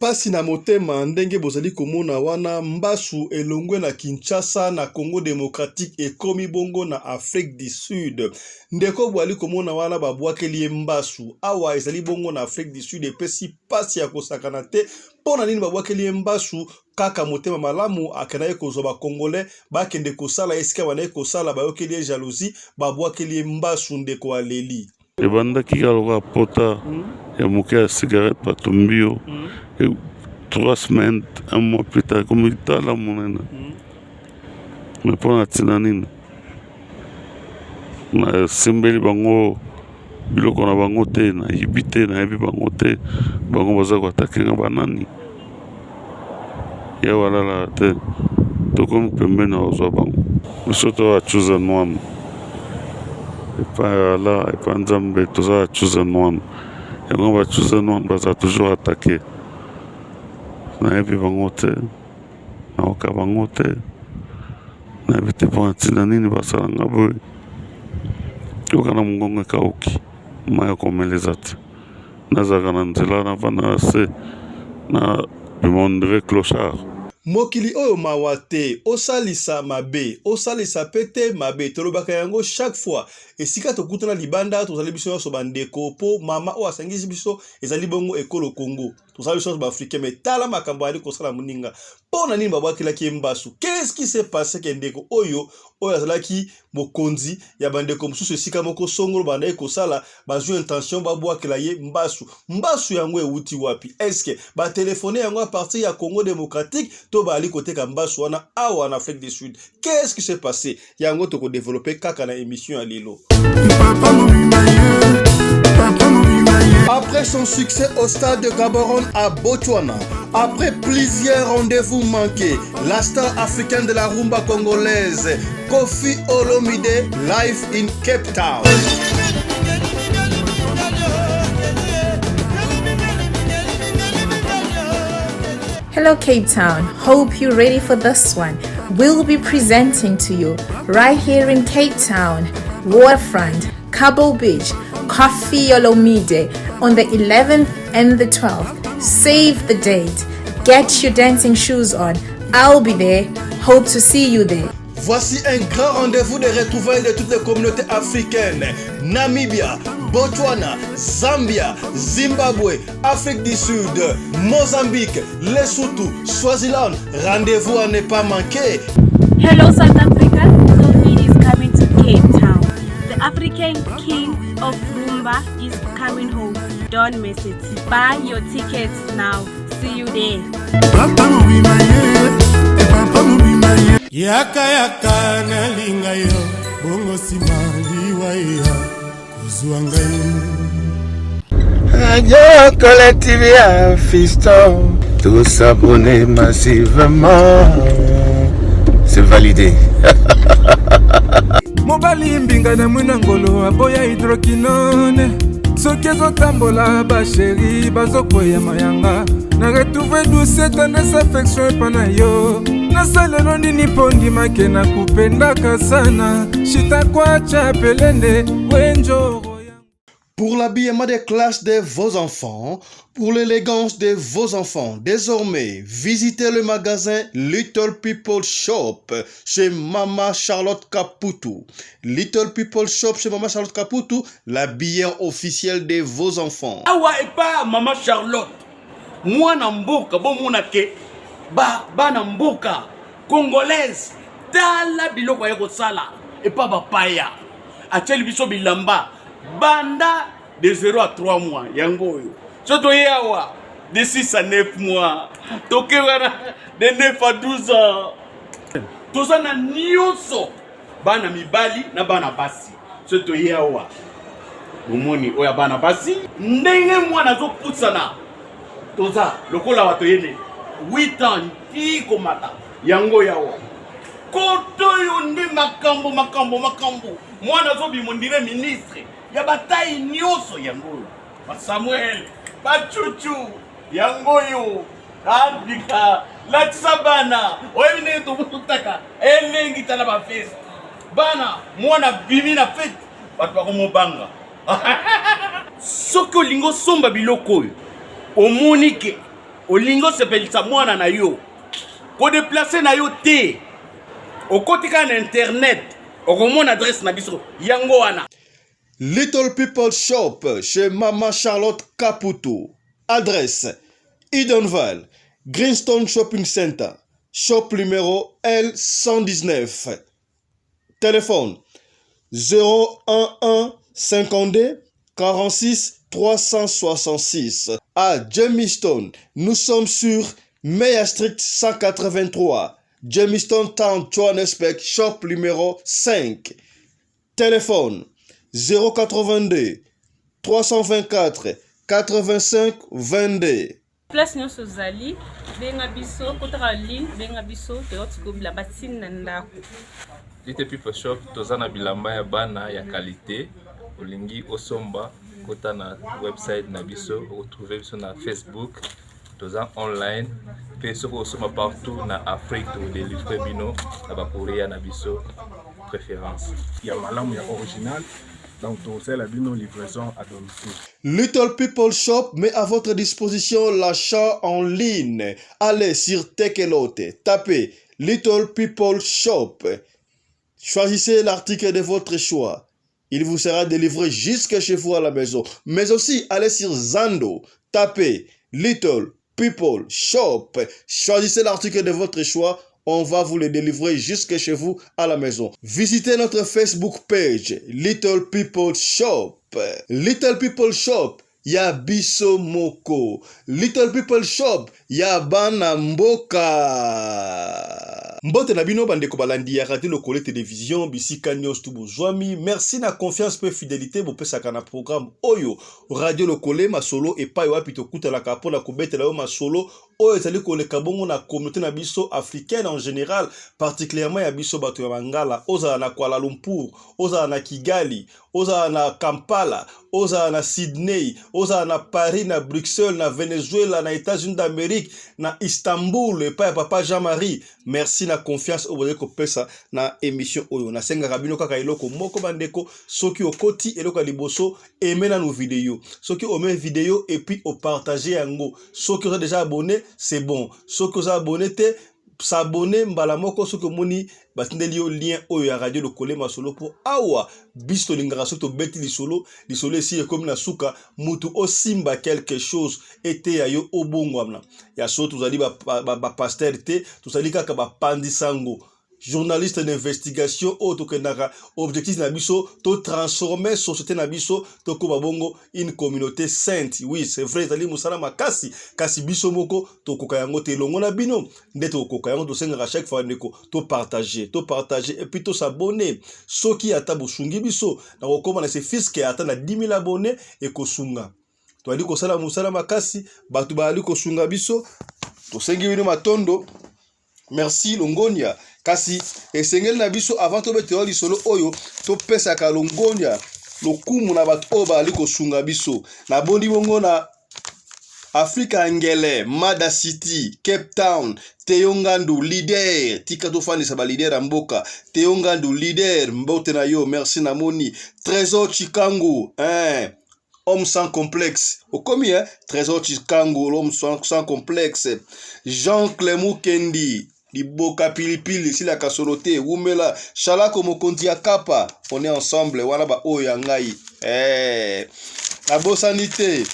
Pasi na motema ndenge bozali komona wana mbasu elongwe na Kinshasa na Congo democratique ekomi bongo na Afrique du Sud. Ndeko boali komona wana babwakeli ye mbasu awa ezali bongo na Afrique du Sud epesi pasi ya kosakana te. Mpo na nini babwakeli ye mbasu? Kaka motema malamu akendaki kozwa ba congolais bakende kosala esika bandaki kosala bayokeli ye jalousie babwakeli ye mbasu ndeko aleli. Ebandaki kaka lokola pota ya moke ya cigarette batumbi yo 3 semaines un mois plus tard ekomi tala monene mais mpo na ntina nini nasimbeli bango biloko na bango te nayibi te nayebi bango te bango baza ko attaquer nga ba nani Yawe alalaka te tokomi pembeni ya kozwa bango biso toza ba chosen one epai ya Allah epai ya Nzambe toza ba chosen one yango ba chosen one baza toujours attaque nayebi bango te nayoka bango te nayebi te mpo na ntina nini basala nga boye yoka na mongongo ekauki mayi ya komela eza te. Nazalaka na nzela navanda na se na bima on dirait clochard. Mokili oyo mawa te osalisa mabe osalisa pe te mabe tolobaka yango chaque fois esika tokutana libanda tozali biso nyonso ba ndeko po mama oyo asangisi biso ezali bongo ekolo Congo tozali biso nyonso ba africain mais tala makambo ayali kosala moninga po na nini babwakelaki ye mbasu qu'est-ce qui s'est passe ke ndeko oyo oyo azalaki mokonzi ya bandeko mosusu esika moko songolo bandaki kosala bazwi intention babwakela ye mbasu mbasu yango ewuti wapi eske batelefone yango a partir ya Congo démocratique to baali koteka mbasu wana awa na Afrique du Sud qu'est-ce qui s'est passé yango tokodevelope kaka na émission ya lelo. Après son succès au stade de Gaborone à Botswana, après plusieurs rendez-vous manqués, la star africaine de la rumba congolaise, Koffi Olomide, live in Cape Town. Hello, Cape Town. Hope you're ready for this one. We'll be presenting to you right here in Cape Town, Waterfront, Cabo Beach, Koffi Olomide on the 11th and the 12th. Save the date. Get your dancing shoes on. I'll be there. Hope to see you there. Voici un grand rendez-vous de retrouvailles de toutes les communautés africaines. Namibia, Botswana, Zambia, Zimbabwe, Afrique du Sud, Mozambique, Lesotho, Swaziland. Rendez-vous à ne pas manquer. Hello South Africa, Koffi is coming to Cape Town. The African King of Rumba is coming home. Don't miss it. Buy your tickets now. See you there. Yaka yaka nalinga yo bongo nsima liwa eya kozwa ngai. Radio Collective ya fiston tous s'abonner massivement c'est validé. Mobali mbinga na mwina ngolo aboya hydroquinone soki ezotambola basheri bazokweya mayanga na retrouve douce tendresse affection epa na yo nasalelo nini mpo ndimake na kupendaka sana shitakwacha pelende wenjoro. Pour l'habillement des classes de vos enfants, pour l'élégance de vos enfants, désormais, visitez le magasin Little People Shop chez Mama Charlotte Kaputu. Little People Shop chez Mama Charlotte Kaputu, l'habilleur officiel de vos enfants. Awa epa Mama Charlotte, mwana mboka bomona ke ba bana mboka congolaise tala biloko aye kosala epa bapaya atieli biso bilamba banda de 0 à 3 mois yango oyo so toye awa de 6 à 9 mois toke wana de 9 à 12 ans toza na nyonso bana mibali na bana basi so toye awa bomoni oyo ya bana basi ndenge mwana azopusana toza lokola bato yene 8 ans ti komata yango yawa koto oyo nde makambo makambo makambo mwana azobima ondire ministre ya batai nyonso yango oyo basamuel bacucu yango oyo abika latisa bana oyebi ndenge tobutaka elengi tala bafeste bana mwana bimi na fete bato bakomobanga soki olingi osomba biloko oyo omoni ke. Olingi osepelisa mwana na yo, kodeplace na yo te, okoti kaka na internet okomona adresse na biso yango wana. Little People Shop chez Maman Charlotte Caputo. Adresse Edenvale, Greenstone Shopping Center, shop numéro L119. Téléphone 011 52 46 366. À Jamestown, nous sommes sur Meyer Street 183, Jamestown Town, Johannesburg, shop numéro 5. Téléphone 082 324 85 22. Place nyonso ozali, benga biso, kotaka ligne, benga biso, toyoti ko bilamba ti na ndako. Little People Shop toza na bilamba ya bana ya qualité, olingi osomba kota na website na biso, okotrouve biso na Facebook, toza online pe soki osomba partout na Afrique tokodelivre bino na ba courrier na biso préférence. Ya malamu ya original donc tokosalela bino livraison à domicile. Little People Shop met à votre disposition l'achat en ligne. Allez sur Tekelote, tapez Little People Shop. Choisissez l'article de votre choix. Il vous sera délivré jusque chez vous à la maison. Mais aussi, allez sur Zando, tapez Little People Shop. Choisissez l'article de votre choix. On va vous le délivrer jusque chez vous à la maison. Visitez notre Facebook page, Little People Shop. Little People Shop, ya biso moko. Little People Shop, ya bana mboka. Mbote na bino bandeko balandi ya Radio Lokole Television bisika nyonso tu bozwami. Merci na confiance pe fidelité bopesaka na programme oyo Radio Lokole masolo epai wapi tokutanaka mpo na kobetela yo masolo oyo ezali koleka bongo na communauté na biso africaine en général, particulièrement ya biso bato ya Mangala. Ozala na Kuala Lumpur, ozala na Kigali, ozala na Kampala, ozala na Sydney, ozala na Paris, na Bruxelles, na Venezuela, na États-Unis d'Amérique, na Istanbul, epai ya papa Jean-Marie. Merci na confiance oyo bozali kopesa na émission oyo. Nasengaka bino kaka eloko moko bandeko, soki okoti eloko ya liboso, aime nanu video. Soki ome video et puis opartage yango. Soki oza déjà abonné, c'est bon. Soki oza abonné te, s'abonner mbala moko soki omoni batindeli yo lien oyo ya Radio Lokole Masolo, po awa biso tolingaka soki tobeti lisolo, lisolo esi ekomi na suka, mutu osimba quelque chose eteya yo obongwana. Ya solo tozali ba pasteur te, tozali kaka bapanzi sango, journaliste d'investigation oyo tokendaka objectif na biso to transformer société na biso, tokoma bongo une communauté sainte. Oui, c'est vrai, ezali mosala makasi, kasi biso moko tokoka yango te, elongo na bino nde tokoka yango. Tosengaka chaque fois ndeko to partager, to partager et puis to s'abonner. Soki ata bosungi biso na kokoma na se fiske ata na 10 000 abonnés, ekosunga. Toali kosala mosala makasi, bato bazali kosunga biso, tosengi bino matondo, merci longonia. Kasi esengeli na biso avant tobetela lisolo oyo, topesaka longonia lokumu na bato oyo bazali kosunga biso. Nabondi bongo na Afrika Ngele, Mada City, Cape Town, Teo Ngandu leader, tika tofandisa ba leader ya mboka. Teo Ngandu leader, mbote na yo, merci namoni. Trésor Chikangu, hein, homme sans complexe. Okomi, hein? Trésor Chikangu, l'homme sans complexe. Jean Clemou Kendi, liboka pilipili silaka solo te, wumela. Shalako mokonzi ya Kapa, on est ensemble, wana ba oyo ya ngai. Nabosani te,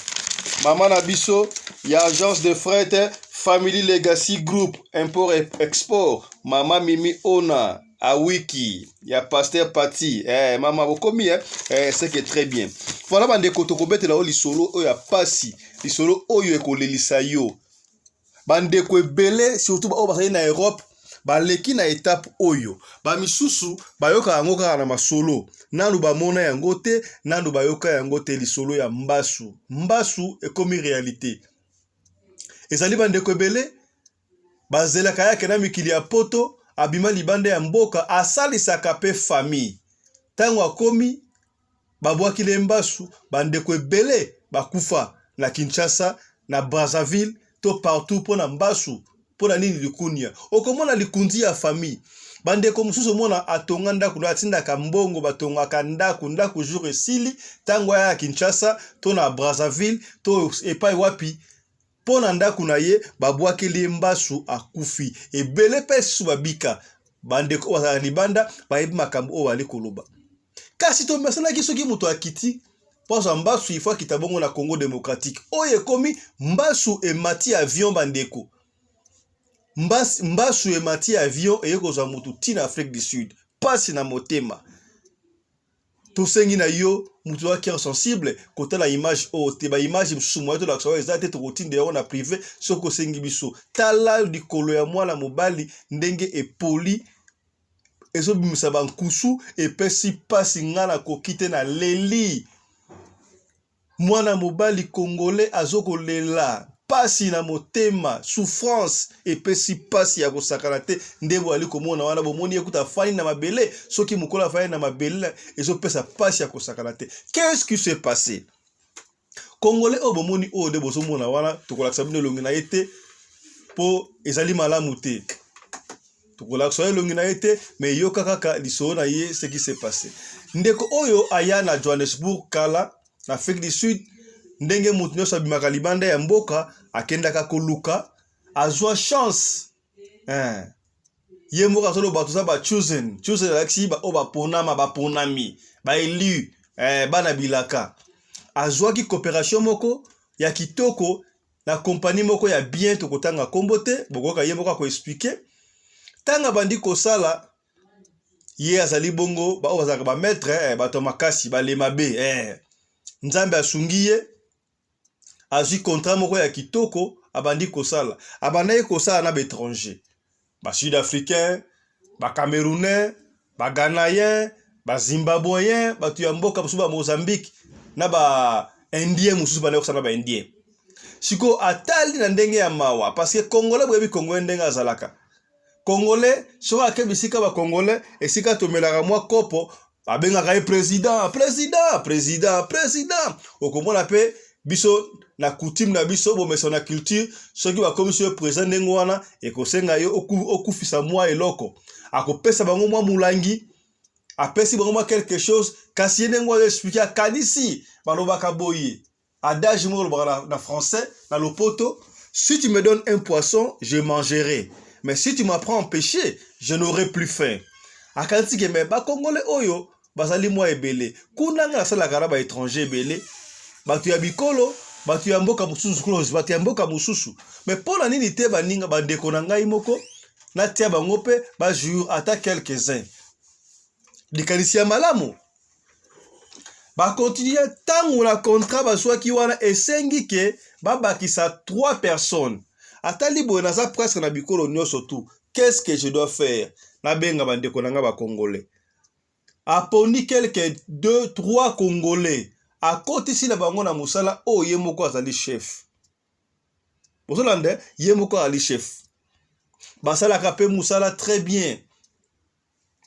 mama na biso ya agence de fret Family Legacy Group Import et Export, mama Mimi Ona Awiki ya Pasteur Pati. Mama bokomi, eh? C'est que très bien. Voilà bandeko, tokobetela yo lisolo oyo ya pasi, lisolo oyo ekolelisa yo. Bandeko ebele surtout ba oyo bazali na Europe baleki na étape oyo, ba misusu bayoka yango kaka na masolo, nanu bamona yango te, nanu bayoka yango te. Lisolo ya mbasu, mbasu ekomi réalité. Ezali bandeko ebele bazelaka yake na mikili ya poto, abima libanda ya mboka, asalisaka pe famille. Ntango akomi babwakile mbasu, bandeko ebele bakufa na Kinshasa, na Brazzaville to partout mpona mbasu. Mpona nini likunia? Okomona likundi ya famille. Bandeko mosusu omona atonga ndako, no atindaka mbongo, batongaka ndako, ndako jour esili, ntango aya ya Kinshasa to na Brazzaville to epai wapi, Mpo na ndako na ye, babwakeli ye mbasu, akufi. Ebele mpe lisusu babika. Bandeko oyo bazalaka libanda bayebi makambo oyo bazali koloba. Kasi tomesanaki soki moto akiti mpo azwa mbasu, il faut akita bongo na Congo democratique. Oyo ekomi mbasu emati avion bandeko. Mbas, mbasu emati avion eye kozwa moto ti na Afrique du Sud. Pasi na motema. Tosengi na yo moto ya cœur sensible kotala image oyo te. Ba image mosusu moyen tolakisa oyo eza te, tokotinda yango na privé soki osengi biso. Tala likolo ya mwana mobali ndenge epoli ezobimisa bankusu, epesi pasi, nga nakoki te, naleli. Mwana mobali congolais azokolela pasi na motema, souffrance epesi pasi ya kosakana te. Nde boyali komona wana, bomoni ye kuta afandi na mabele. Soki mokolo afandi na mabele ezopesa pasi ya kosakana te. Qu'est-ce qui s'est passé? Congolais oyo bomoni oyo nde bozomona wana, tokolakisa bino elongi na ye te mpo ezali malamu te. Tokolakisa yo elongi na ye te, me yoka kaka lisolo na ye, ce qui s'est passé. Ndeko oyo aya na Johannesburg kala na Afrique du Sud, ndenge moto nyonso abimaka libanda ya mboka akendaka koluka, azwa chance eh. Ye moko azoloba toza ba chosen. Chosen alakisi ba oyo baponama, baponami, ba elu eh, bana bilaka. Azwaki coopération moko ya kitoko na kompani moko ya bien, tokotanga kombo te, bokoyoka ye moko akoexplike. Ntango abandi kosala, ye azali bongo baoyo bazalaka ba maître eh, bato ya makasi balemabe eh. Nzambe asungi ye, azwi contrat moko ya kitoko, abandi kosala. Abandaki kosala na ba étranger, ba sud africain, ba camerounais, ba ghanéen, ba zimbabwéen, bato ya mboka mosusu, ba Mozambique na ba indien mosusu, bandaki kosala na ba indien. Sikoyo atali na ndenge ya mawa, parce que congolais, boyebi congolais ndenge azalaka. Congolais soki ake bisika ba congolais esika tomelaka mwa kopo, babengaka ye président, président, président, président. Okomona mpe biso na coutume na biso, bomesa na culture, soki bakomisi yo président ndenge wana, ekosenga yo okufisa mwa eloko. Akopesa bango mwa molangi, apesi bango mwa quelque chose. Kasi ye ndenge wana explique, akanisi balobaka boye, adage moko olobaka na français, na lopoto: si tu me donnes un poisson, je mangerai, mais si tu m'apprends à pêcher, je n'aurai plus faim. Akanisi ke me bakongole oyo bazali mwa ebele kuna, ngai nasalaka na baétranger ebele, bato ya bikolo, bato ya mboka mosusu, close, bato ya mboka mosusu. Mais mpo na nini te baninga, bandeko na ngai moko, natia bango mpe bajour ata quelques-uns? Likanisi ya malamu. Bakontinue ntango na contrat bazwaki wana esengi ke babakisa 3 personnes. Atali boye, naza presque na bikolo nyonso tu, qu'est-ce que je dois faire? Nabenga bandeko na ngai bacongolais. Aponi quelque 2 3 congolais, akotisi na bango na mosala oyo. Ye moko azali chef, bozolanda, ye moko azali chef. Basalaka mpe mosala très bien.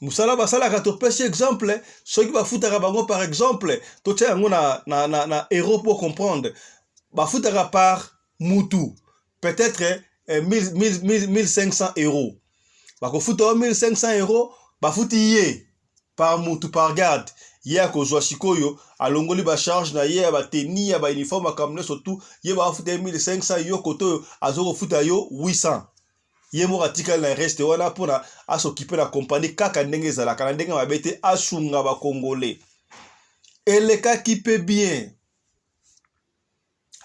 Mosala basalaka, topesi exemple, soki bafutaka bango, par exemple, totia yango na euro pour comprendre, bafutaka par mutu peut-être eh, 1000, 1000, 1500 euros. Bakofuta yo 1500 euros, bafuti ye par mutu, par garde. Ye akozwa sikoyo, alongoli bacharge na ye ya bateni, ya bauniforme, makambo nyonso tu. Ye bafuta ye 1500, yo kote oyo azokofuta yo 800. Ye moko atikali na reste wana mpona asokipe na kompani kaka ndenge ezalaka, na ndenge mabe te, asunga bakongole. Elekaki mpe bien,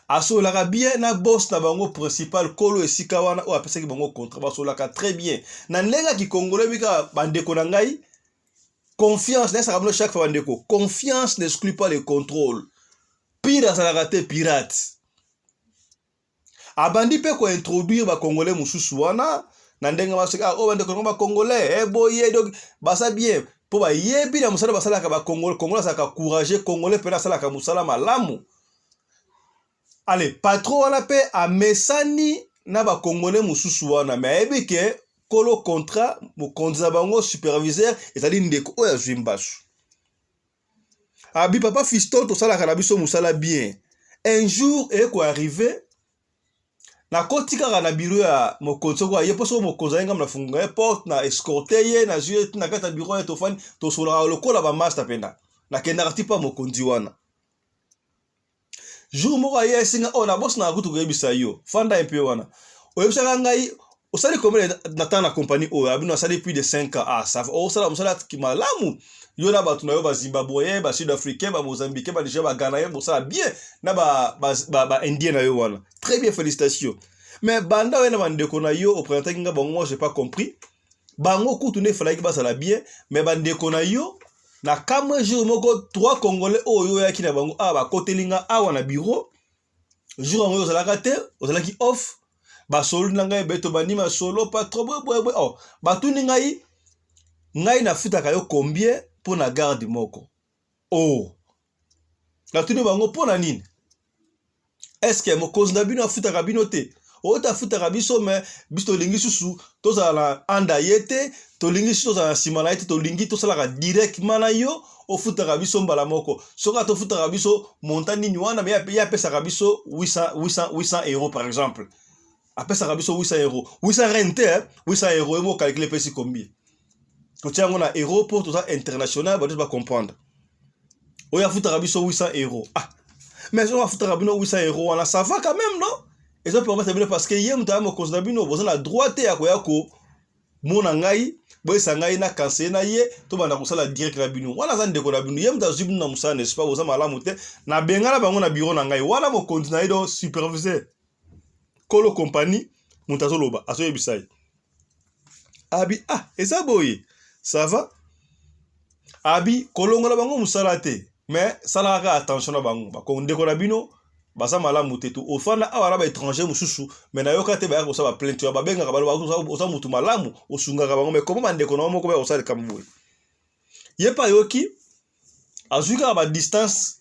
asololaka bien na boss na bango principal, kolo esika wana oyo apesaki bango contrat. Basololaka très bien na ndenge ya kikongolo. Yebi kaka bandeko na ngai, confiance, nayesaka bino chaque fois, bandeko, confiance n'exclut pas le contrôle. Pire azalaka te pirate. Abandi mpe kointroduire bakongolais mosusu wana na ndenge basoki ah, oyo bandeko nango bakongolais eh, boye donc baza bien mpo bayebi na mosala basalaka. Bakongolais, congolais azalaka courageux, congolais mpe asalaka mosala malamu. Ale patron wana mpe amesani na bakongolais mosusu wana, me ayebi ke kolo contrat, mokonzi na bango, superviseur, ezali ndeko oyo azwi mbasu. Abi papa Fiston, tosalaka na biso mosala bien. Un jour ekoarrive, nakoti kaka na biro ya mokonzi. Soko aye, mpo soko mokonzi aye, ngambo nafungola ye porte, na escorte ye, nazwi ye na kati ya biro ye, tofandi, tosolaka lokola bamaster. Mpena nakendaka ti mpa mokonzi wana. Jour moko aye esinga oyo oh, nabosanaka kutu koyebisa yo, fanda mpe wana oyebisaka ngai osali combien na temps na compagnie oyo? Abino asali plus de 5 ans. Ah, ça va, osala mosala malamu yo na bato na yo ba Zimbabwe, ba Sud Africain, ba Mozambique, ba Nigeria, ba Ghana, bosala bien na ba ba, ba, ba indien na yo wana. Très bien, félicitations. Mais banda oye na bandeko na yo opresentaki nga bango, moi j'ai pas compris. Bango kutu nde efalaki bazala bien, mais bandeko na yo na kamwe jour moko trois Congolais oyo oyaki na bango awa bakoteli nga awa na bureau. Jour yango ozalaka te, ozalaki off. Basolo na ngai beto bandi masolo patron boye boye boye. Oh, batuni ngai, ngai nafutaka yo combien mpo na garde moko? Oh, natuni bango mpo na nini? Eske mokonzi na bino afutaka bino te? Oyo afutaka biso, me biso tolingi susu tozala na anda ye te, tolingi susu tozala na nsima na ye te, tolingi tosalaka directement na yo, ofutaka biso mbala moko. Soki atofutaka biso montant nini wana, me ye apesaka biso 800, 800, 800 euros par exemple. Apesaka biso 800 euros, 800 rand te, 800 euros. Ye moko calcule epesi combien. Totia yango na euro mpo toza international, bato bacomprendre. Oyo afutaka biso 800 euros. Ah, mais soki afutaka bino 800 euros wana, ça va quand même, non? Ezo permettre bino parce que ye moto aya mokonzi na bino, boza na droit te ya koya komona ngai, boyesa ngai na conseiller na ye, tobanda kosala direct na bino. Wana aza ndeko na bino, ye moto azwi bino na mosala, n'est-ce pas? Boza malamu te. Nabengana bango na bureau na ngai wana. Mokonzi na ye, donc superviseur, kolo compagnie, moto azoloba, azoyebisa ye. Abi ah, eza boye, ça va. Abi kolongola bango mosala te, mais salaka kaka attention na bango, ndeko na bino baza malamu te. To ofanda awa na baétranger mosusu, mais nayoka te bayaka kosala baplainte. Oyo babengaka, baloba oza motu malamu, osungaka bango, mais koma bandeko na bango moko baya kosala likambo boye. Ye mpe ayoki, azwi kaka badistance,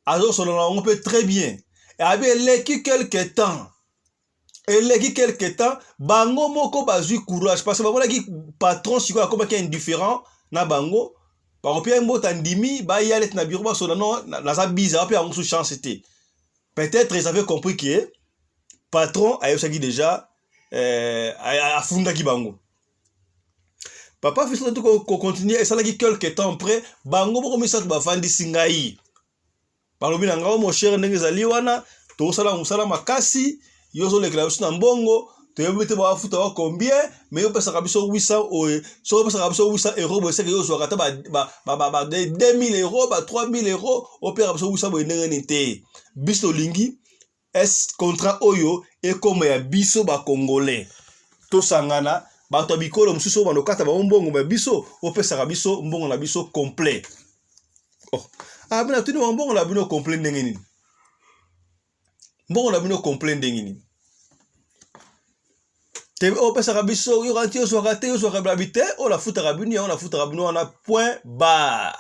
azosolola na bango mpe très bien. Abi eleki quelque temps, eleki quelque temps, bango moko bazwi courage parce que bamonaki patron sikoyo akomaki indifférent na bango. Bakopia mbota ndimi, baya neti na bureau, basola non, naza busy, ape yango su chance te. Peut-être ils avaient compris que patron ayebisaki déjà, afundaki bango. Papa Fiston, kocontinue, esalaki quelque temps après, bango moko misato bavandisi ngai, balobi na ngai: "Mon cher, ndenge ezali wana, tokosala mosala makasi, yo ozolekela biso na mbongo, toyebi te bafuta wa combien, mais yo opesaka biso 800 oyo. Soki opesaka biso 800 euro boye, seke yo ozwaka ata ba 2000 euro, ba 3000 euro. Opesaka biso 800 boye, ndenge nini te? Biso tolingi es contrat oyo ekoma ya biso bacongolais, tosangana. Bato ya bikolo mosusu oyo bandokata bango mbongo, me biso opesaka biso mbongo na biso complet." Oh. Ah, bino atuni bango: "Mbongo na bino complet ndenge nini? Mbongo na bino complet ndenge nini te opesaka biso? Yoka nti ozwaka te, ozwaka bilabi te. Oyo nafutaka bino, yango nafutaka bino wana, point barre."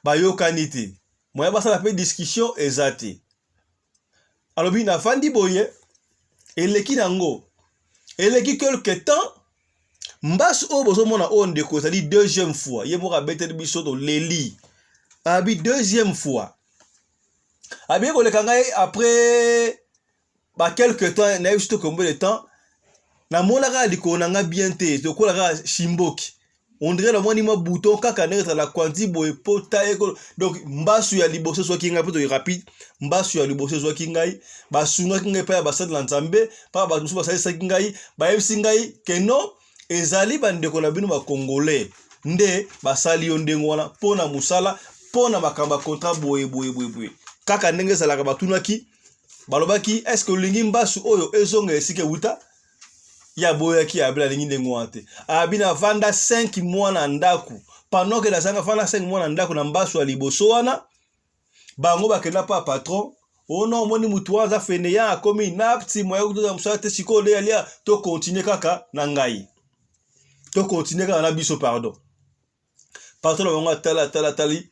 Bayokani te, moya basala mpe discussion eza te. Alobi nafandi boye, eleki nango, eleki quelque temps, mbasu oyo bozomona oyo, ndeko, ezali deuxième fois. Ye moko abeteli biso, toleli. Abi deuxième fois abiye koleka ngai après ba quelque temps, nayebi soki combien de temps, namonaka likolo na nga bien te, lokola kaka shimboki, on dirait namoni mwa bouton kaka ndenge ezala kwanti boye, pota ekolo. Donc mbasu ya liboso ezwaki ngai mpo toyi rapide. Mbasu ya liboso ezwaki ngai, basungaki ngai epai ya basali na Nzambe, mpa bato mosusu basalisaki ngai, bayebisi ngai ke non, ezali bandeko na bino bacongolais nde basali yo ndenge wana mpo na mosala, mpo na makambo ya contrat boye boye boye boye. Kaka ndenge ezalaka, batunaki, balobaki: "Est ce que olingi mbasu oyo ezonga esika ewuta?" Ye aboyaki, abi alingi ndenge wana te. Abi navanda 5 mois na ndako. Pendant ke nazanga vanda 5 mois na ndako na mbasu ya liboso wana, bango bakenda pa patron: "Ono omoni mutu wana aza fainéant, akomi inapte, moya kutoza mosala te. Sikoyo nde alia, tocontinue kaka na ngai, tocontinue kaka na biso, pardon." Patron na bango atala, atala, atali,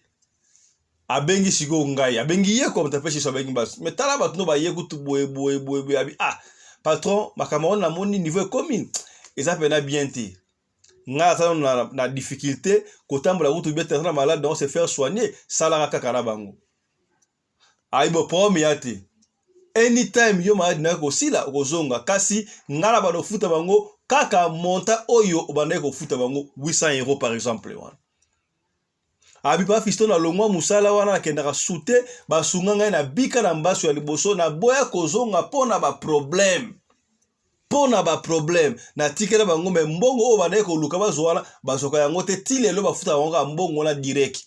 abengi sikoyo ngai, abengi ye kwa moto apesi so, abengi basi: "Me tala bato no baye kutu boye boye boye boye." Abi: "Ah patron, makambo wana namoni niveau ekomi eza mpena bien te. Ngai aza na difficulté kotambola kutu bien te, aza na malade, donc se faire soigner, salaka kaka na bango." Ayi bo problème ya te, anytime yo maladi nayo kosila, okozonga, kasi ngai na bando kofuta bango kaka montant oyo obandaki kofuta bango, 800 euros par exemple wana. Abi pa Fiston nalongwa mosala wana nakendaka sute basunga ngai nabika na mbasu ya liboso naboya kozonga mpo na baproblème mpo na baproblème natikela bango me mbongo oyo bandaki koluka bazwa wana bazwaka yango te ti lelo bafutaka bango kaka mbongo wana direct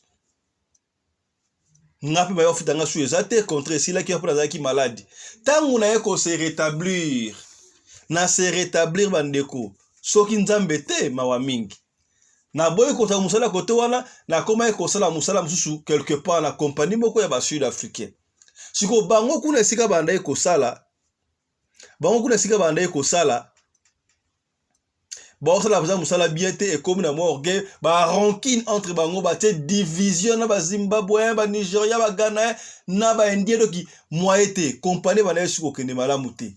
nga mpe baye bafuta nga su eza te contrat esilaki mpo nazalaki maladi ntango naye ko se rétablir na se rétablir bandeko soki nzambe te mawa mingi naboyi kosala mosala kote wana nakomaki kosala mosala mosusu quelque part na kompani moko ya basud africain sikoyo bango kuna esika bandaki kosala bango kuna esika bandaki kosala baosala mpenza mosala bien te ekomi na mwa orgueil ba rancune entre bango batie division na bazimbabwein banigeria baganaen na baindien doki mwaye te kompani ebandaki soki kokende malamu te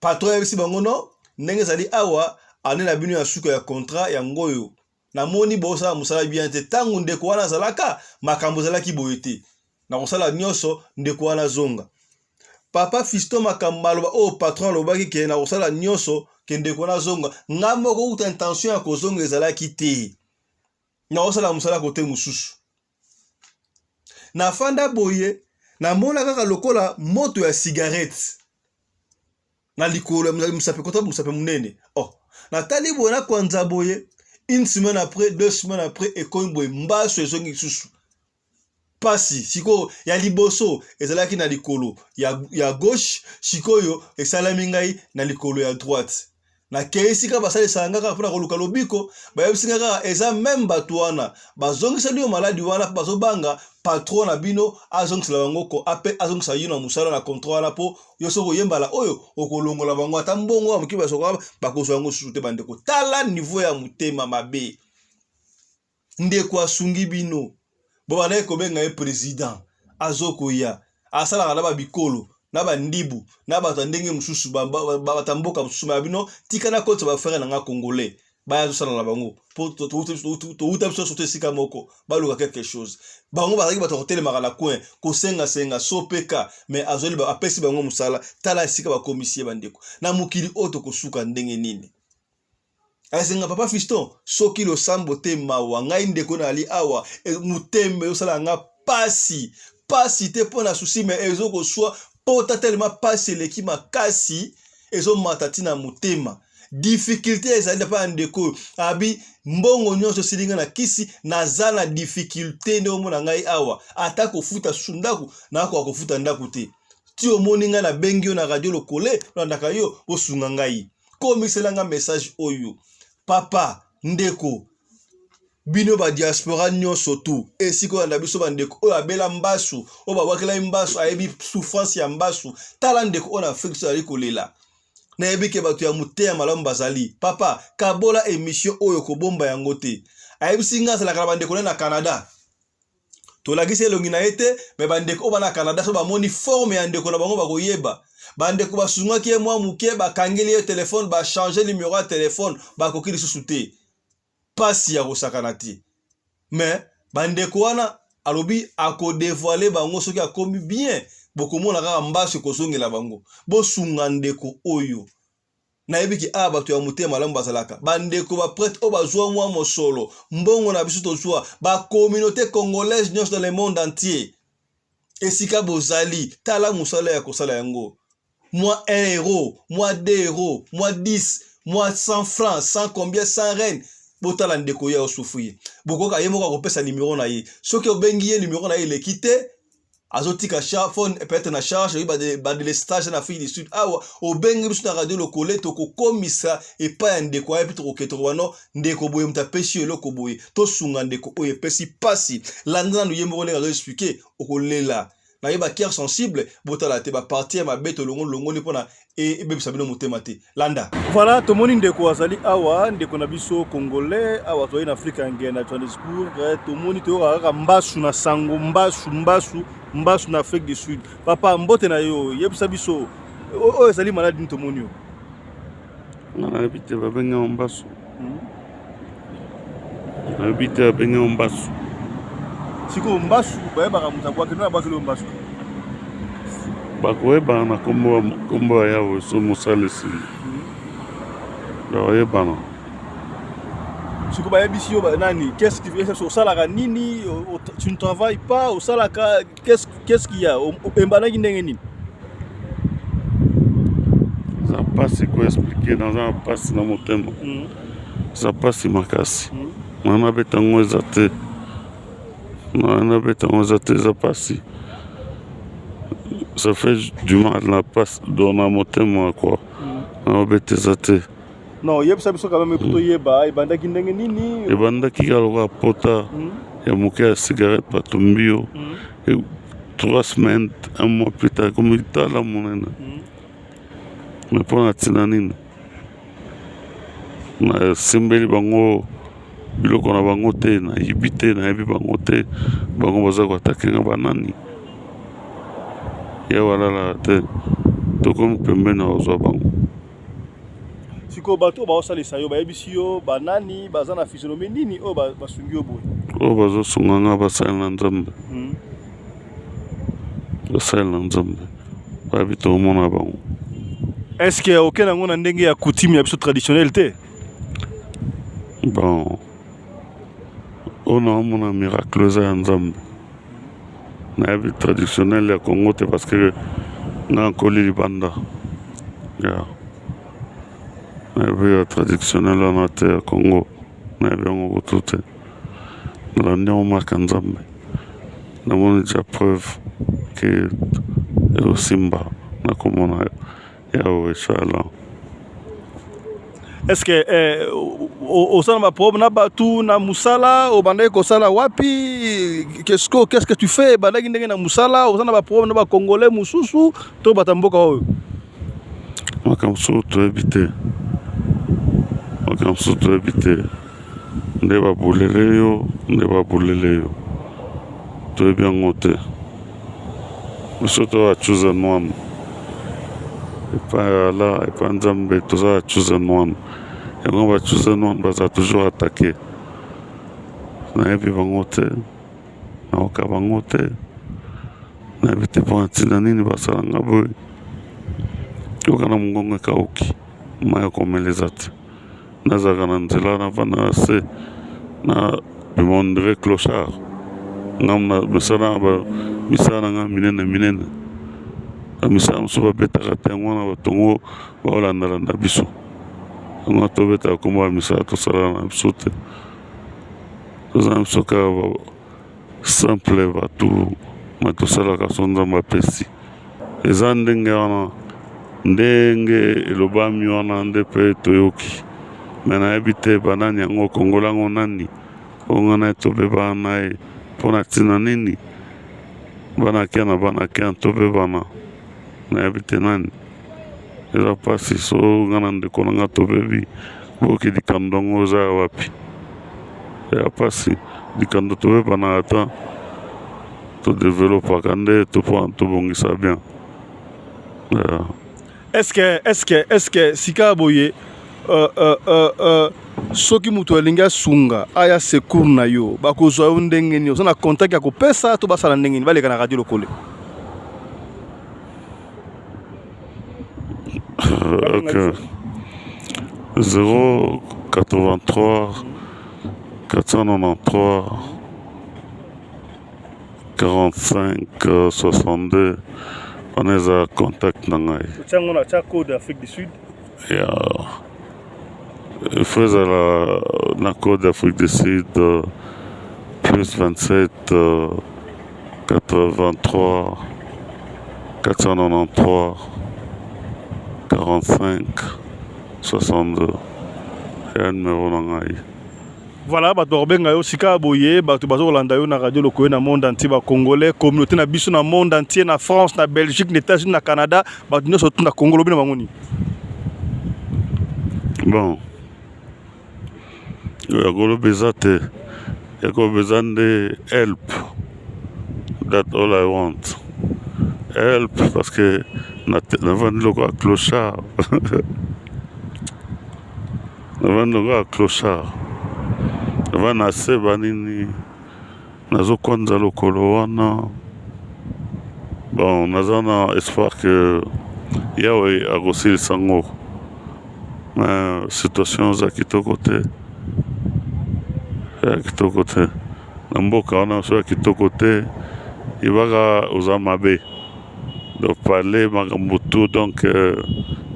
patron ayebisi bango no ndenge ezali awa ane na bino ya suka ya contrat yango oyo namoni bosala mosala bien te ntango ndeko wana azalaka makambo ezalaki boye te nakosala nyonso ndeko wana azonga papa fiston makambo maloba oyo patron alobaki ke nakosala nyonso ke ndeko wana azonga ngai moko kuta intention ya kozonga ezalaki te nakosala mosala kote mosusu nafanda boye namona kaka lokola moto ya cigarette na likolo ya mosapi kota mosapi monene oh natali boye nakwanza boye une semaine après deux semaines après ekomi boye mbasu ezongi lisusu pasi sikoyo ya liboso ezalaki na likolo ya, ya gauche sikoyo esalami ngai na likolo ya droite nakei esika basalisaka ngai kaka mpona koluka lobiko bayebisi ngai kaka eza meme bato wana bazongiseli yo maladi wana mpo bazobanga patron na bino azongisela bango ko ape azongisa yo na mosala na contrat wana mpo yo soki oyembala oyo okolongola bango ata mbongo ya moke basoka bakozwa yango susu te bandeko tala niveau ya motema mabe ndeko asungi bino bobandaki kobenga ye president azokoya asalaka na babikolo na bandibu na bato ya ndenge mosusu bato ya mboka mosusu baya bino tika nakotisa bafrere na nga congolais baya tosala na bango mpo touta biso nyonso esika moko baluka quelque chose bango bazalaki bato ya kotelemaka na coin kosengasenga sopeka mais azweli apesi bango mosala tala esika bakomisi ye bandeko na mokili oyo tokosuka ndenge nini asenga papa fiston soki losambo te mawa ngai ndeko nayali awa e, motema ezosala nga pasi pasi te mpo na susi me ezokoswa pota telema pasi eleki makasi ezomata ntina motema difficulté ezali na ya ndeko oyo abi mbongo nyonso esili ngai na kisi naza na difficulté nde omona ngai awa ata kofuta susu ndako nakoka kofuta ndako te ti omoni ngai nabengi yo na radio lokole olandaka yo osunga ngai komisela nga message oyo papa ndeko bino ba diaspora nyonso tu esika olanda biso bandeko oyo abela mbasu oyo babwakela ye mbasu ayebi souffrance ya mbasu tala ndeko oyo na afrique so azali kolela nayebi ke bato ya moteya malamu bazali papa kabola emission oyo kobomba yango te ayebisi nga azalaka na bandeko na na canada tolakisi elongi na ye te me bandeko oyo bana canada so bamoni forme ya ndeko na bango bakoyeba bandeko basungaki ye mwa moke bakangeli ye telefone bachange numero ya telefone bakoki lisusu te mpasi ya kosakana te me bandeko wana alobi akodevoile bango soki akomi bien bokomona kaka mbasu ekozongela bango bosunga ndeko oyo nayebi ke awa bato ya motema malamu bazalaka bandeko baprete oyo bazwa mwa mosolo mbongo na biso tozwa bacommunauté congolaise nyonso dans le monde entier esika bozali tala mosala ya kosala yango mwa 1 euro mwa 2 euro mwa 10 mwa 100 francs 100 combien 100 reine botala ndeko ye osufri bokoka ye moko akopesa nimero na ye soki obengi ye nimero na ye eleki te azotika phone peut-être na charge oyi badelestage na Afrique du Sud awa obengi biso na radio lokole tokokomisa epai ya ndeko aye mpe tokoke tokoba no ndeko boye moto apesi yo eloko boye tosunga ndeko oyo epesi mpasi landa nanu ye moko ndenge azo explike okolela naye ba cœur sensible botala te baparti ya mabe tolongoli longoli mpona ebebisa bino motema te landa voilà tomoni ndeko azali awa ndeko na biso congolais awa tozali na afrika ya ngei na johannesburg eh, tomoni toyokaka kaka mbasu na sango mbasu mbasu mbasu na afrique du sud papa mbote na yo yebisa biso oyo ezali maladi nini tomoni yo nga nayebi te babengi yango mbasu hmm? nayebi te babengi yango mbasu sikoyo mbasu bayebaka moto abwaki no abwakeli yo mbasu bakoyebana na nkombo ya yawe so mosala esili hmm. bakoyebana. Siko bayebisi yo nani? Qu'est-ce que osalaka nini? Tu ne travailles pas, osalaka qu'est-ce qu'est-ce qu'il y a? Embandaki ndenge nini? Eza mpasi koexplike, naza na mpasi na motema, eza mpasi makasi. Nga nabeta yango eza te, nga nabeta yango eza te, eza mpasi. Ça fait du mal na mpasi do na motema quoi, naobeta eza te. Non, yebisa biso quand même toyeba ebandaki ndenge nini? Ebandaki kaka lokola pota ya moke ya cigarette batumbi yo. 3 semaines, un mois plus tard, ekomi tala monene. Mais mpo na ntina nini? Nasimbeli bango biloko na bango te, nayibi te, nayebi bango te. Bango baza koattaquer nga, banani? Ya balalaka te, tokomi pembeni na kozwa bango. Sikoyo bato oyo baosalisa yo, bayebisi yo banani? Baza na physionomie nini oyo basungi yo boye? Oyo bazosunga nga, basali na Nzambe, basali na Nzambe, bayebi, tokomona bango. Est ce que okende yango na ndenge ya coutume ya biso traditionnel te? Bon, oyo naomona miracle eza ya Nzambe. Nayebi traditionnel ya Congo te, parce que nga nkoli libanda ya. Nayebi ya traditionnel wana te ya Congo, nayebi yango kutu te. Nalandi yango maka Nzambe, namoni déjà preuve ke ekosimba nakomona Yawe, inshallah. Est ce que oza na baproblème na bato na mosala? Obandaki kosala wapi? Qu'est-ce que tu fais? Ebandaki ndenge na mosala? Oza na baproblème na bacongolais mosusu to bato ya mboka oyo? Makambo mosusu toyebi te, makambo mosusu toyebi te. Nde babulele yo, nde babulele yo, toyebi yango te. Biso to ba chosen one epai ya Allah, epai Nzambe, toza ba chosen one. Yango ba chosen one baza toujours attaqué. Nayebi bango te, nayoka bango te, nayebi te mpo na ntina nini basalanga boye. Yoka na mongongo ekauki, mai ya komela eza te. Nazalaka na nzela, navanda na se na bima, on dirait clochard. Nga misala, misala na nga minene minene, misala mosusu babetaka te. Yango wana batongo baolandalanda biso. Yango wana tobetaka kombo ya misala tosalaka na biso te. Toza na biso kaka simple bato, mais tosalaka so Nzambe apesi. Eza ndenge wana, ndenge elobami wana nde mpe toyoki. Mais nayebi te banani yango, kongola yango nani oyo nga na ye tobebana na ye, mpo na ntina nini? Bana kia na bana kia tobebana, nayebi te nani. Eza mpasi. So nga na ndeko na nga tobebi, boyoki likando yango eza ya wapi? Ya mpasi likando tobebana, ata todevelopaka nde tobongisa bien, yeah. Est-ce que sika boye, soki moto alingi asunga, aya secours na yo, bakozwa yo ndenge nini? Oza na contact ya kopesa to basala ndenge nini? Baleka na Radio Lokole. Ok, 083 493 45 62, wana eza contact na ngai. Otiango na tia code Afrique du Sud. Ya, il faut ezala na code Afrique du Sud, plus 27 83 493 45 62, ya numéro na ngai. Voilà, bato bakobenga yo sika boye. Bato bazokolanda yo na Radio Lokoye na monde entier, bacongolais, communauté na biso na monde entier, na France, na Belgique, na États-Unis, na Canada, bato nyonso tu na Congo, lobi na bango nini? Bon, ya koloba eza te. Ya koloba eza nde help, that all I want, help, parce que navandi lokola clochard, navandi lokola clochard, navandi na se banini, nazokwanza lokolo wana. Bon, naza na espoir que Yawe akosilisa ngo, mais situation eza kitoko te. Ya kitoko te na mboka wana so ya kitoko te yebaka oza mabe donc parle makambo tout donc euh,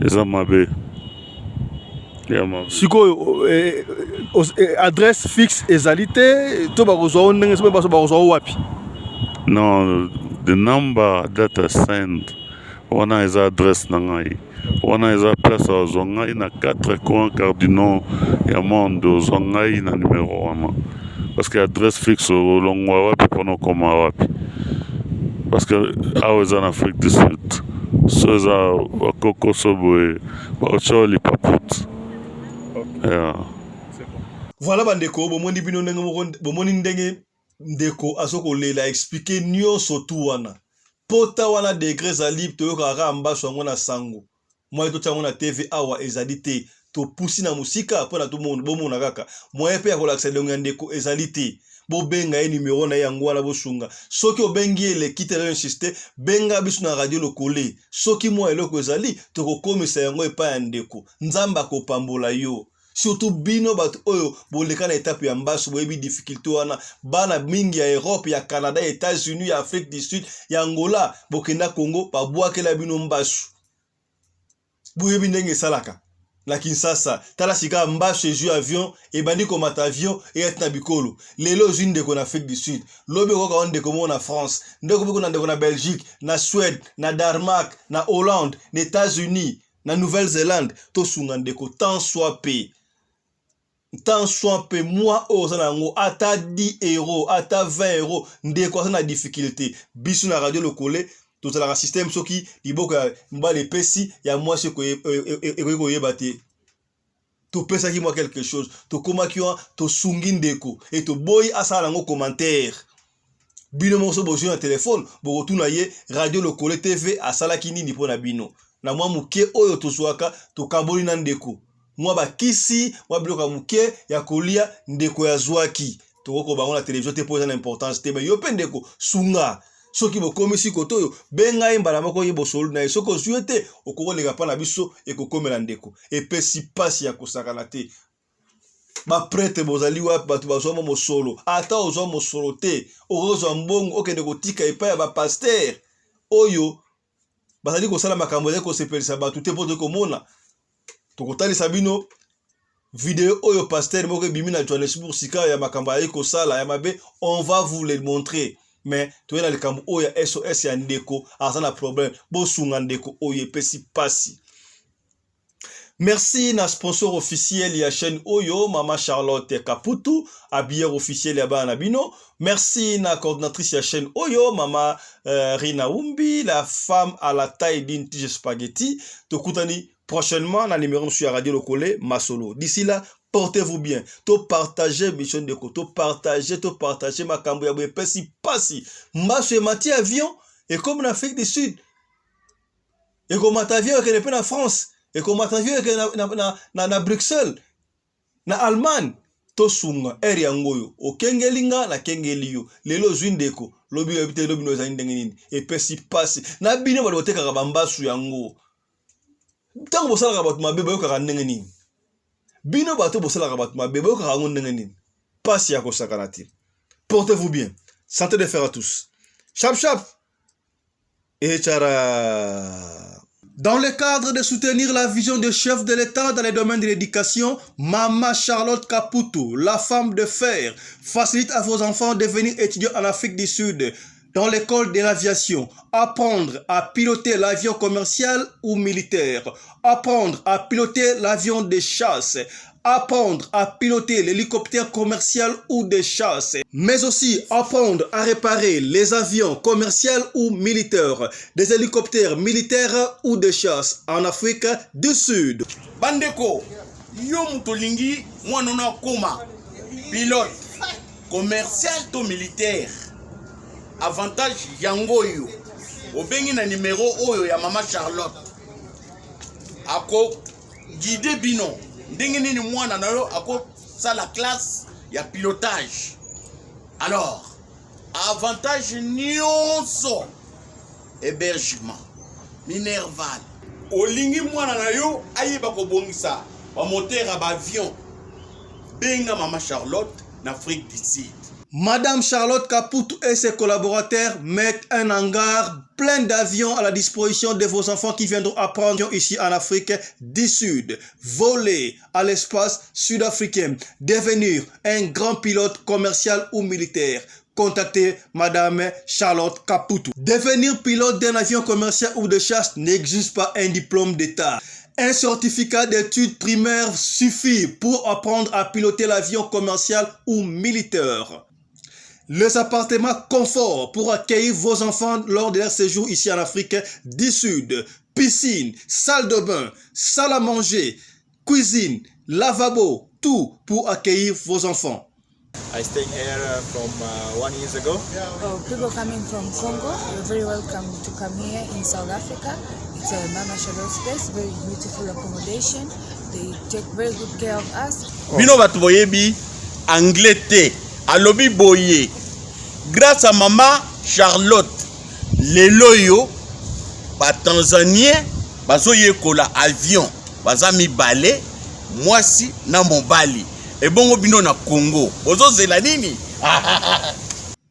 eza mabe ya mabe sikoyo eh, eh, adresse fixe ezali te to bakozwa yo ndenge soki bakozwa yo wapi non the number that I send Wana eza adresse na ngai. Wana eza place ozwa ngai na 4 coins cardinaux ya monde ozwa ngai na numero wana. Parce que adresse fixe olongwa wapi pona okoma wapi. Parce que awa eza na Afrique du Sud. So eza bakoko so boye baotya lipaput. Yeah. Voilà bandeko bomoni bino ndenge moko bomoni ndenge ndeko azo kolela explique nionso tout wana pota wana degre ezali toyokaka kaka mbasu yango na sango moyen totia yango na TV awa ezali te topusi na mosika mpo na bomona kaka moyen mpe ya kolakisa elongi ya ndeko ezali te bobenga ye numero na ye yango wana bosunga soki obengi ye eleki te insiste benga biso na radio lokole soki mwa eloko ezali tokokomisa yango epai ya ndeko nzambe akopambola yo Surtout bino bato oyo boleka na etape ya mbasu boyebi difficulté wana. Bana mingi ya Europe, ya Canada, ya Etats-Unis, ya Afrique du Sud, ya Angola bokenda Congo babwakela bino mbasu. Boyebi ndenge esalaka na Kinshasa. Tala sika mbasu ezwi avion ebandi komata avion eyati na bikolo. Lelo ozwi ndeko na Afrique du Sud, lobi okoka wa ndeko moko na France, ndeko moko na ndeko na Belgique, na Suède, na Danemark, na Hollande, na Etats-Unis. na Nouvelle-Zelande tosunga ndeko tant soit pe tant soit pe mwa oyo oza na yango ata 10 euro ata 20 euro ndeko aza na difficulté biso na radio lokole tozalaka système soki liboko ya mobali epesi ya mwasi ekoki koyeba te topesaki mwa quelque chose tokomaki wana tosungi ndeko e toboyi asala yango commentaire bino moko so bozwi na telefone bokotuna ye radio lokole tv asalaki nini mpo na bino na mwa moke oyo tozwaka tokaboli na ndeko mwa bakisi mwa biloko ya moke ya kolia ndeko yazwaki tokoki bango na televizio te mpo eza na importance te me yo mpe ndeko sunga soki bokomisi kote oyo benga ye mbala moko ye bosolo na ye soki ozwi ye te okoki koleka mpa na biso ekokomela ndeko epesi mpasi ya kosakana te baprete bozali wapi bato bazwa mwa mosolo ata ozwa mosolo te okozwa mbongo okende kotika epai ya bapastere oyo bazali kosala makambo ezali kosepelisa bato te mpo toyei komona tokotalisa bino video oyo pasteur moko ebimi na Johannesburg sika ya makambo ayei kosala ya mabe on va vous le montrer mais toye na likambo oyo ya sos ya ndeko aza na problème bosunga ndeko oyo epesi pasi Merci na sponsor officiel ya chaîne oyo mama Charlotte Kaputu habilleur officiel ya bana na bino. Merci na coordinatrice ya chaîne oyo mama euh, Rina Umbi la femme à la taille d'une tige spaghetti. Tokutani prochainement na numéro mosusu ya Radio Lokole Masolo. D'ici là, portez-vous bien. To partager mission ndeko, to partager, to partager makambo ya boye epesi pasi. Mbasu emati avion ekomi na Afrique du Sud. Ekomata avion ekende mpe na France, ekomata avion ekende na, na, na, na, na Bruxelles, na Allemagne. Tosunga ere yango oyo okengeli nga nakengeli yo lelo ozwi ndeko lobi oyebi te lobi no ezali ndenge nini epesi pasi na bino bato botekaka bambasu yango ntango bosalaka bato mabe boyokaka ndenge nini bino bato bosalaka bato mabe boyokaka yango ndenge nini pasi ya kosakana te portez vous bien santé de fer à tous chap chap Echara. Dans le cadre de soutenir la vision du chef de l'État dans les domaines de l'éducation, Mama Charlotte Kaputu, la femme de fer, facilite à vos enfants de venir étudier en Afrique du Sud dans l'école de l'aviation, apprendre à piloter l'avion commercial ou militaire, apprendre à piloter l'avion de chasse, apprendre à piloter l'hélicoptère commercial ou de chasse, mais aussi apprendre à réparer les avions commerciaux ou militaires, des hélicoptères militaires ou de chasse en Afrique du Sud. Bandeko, yo moto olingi mwana no akoma pilote commercial to militaire, avantage yango oyo obengi na numero oyo ya mama Charlotte ako guide bino ndenge nini mwana na yo akosala classe ya pilotage. Alors avantage nyonso, hébergement, minerval, olingi mwana na yo ayeba kobongisa bamoteur ya baavion, benga mama Charlotte. na Afrique du Sud. Madame Charlotte Kaputu et ses collaborateurs mettent un hangar plein d'avions à la disposition de vos enfants qui viendront apprendre ici en Afrique du Sud, voler à l'espace sud-africain, devenir un grand pilote commercial ou militaire. Contactez Madame Charlotte Kaputu. Devenir pilote d'un avion commercial ou de chasse n'exige pas un diplôme d'État. Un certificat d'études primaires suffit pour apprendre à piloter l'avion commercial ou militaire. Les appartements confort pour accueillir vos enfants lors de leur séjour ici en Afrique du Sud. Piscine, salle de bain, salle à manger, cuisine, lavabo, tout pour accueillir vos enfants. I stay here from one years ago. Oh, people coming from Congo, you're very welcome to come here in South Africa. It's a Mama Charlotte space, very beautiful accommodation. They take very good care of us. Bino bato boyebi anglais te, alobi boye grâce à mama Charlotte lelo oyo ba Tanzanien bazoyekola avion baza mibale mwasi na mobali ebongo bino na Congo bozozela nini?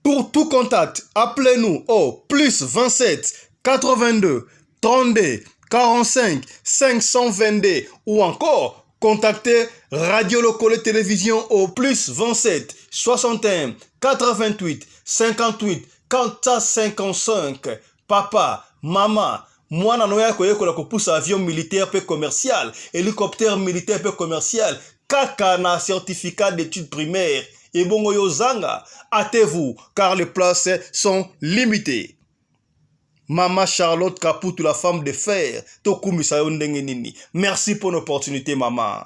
Pour tout contact, appelez-nous au plus 27 82 32 45 522 ou encore contactez Radio Lokole Télévision au plus 27 61 88 58 455. Papa, mama, mwana no ya koyekola kopusa avion militaire pe commercial, hélicoptère militaire pe commercial, kaka na certificat d'études primaires. Ebongo yo zanga, hâtez-vous car les places sont limitées. Mama Charlotte Kaputu, la femme de fer, tokumisa yo ndenge nini. Merci pour l'opportunité, maman.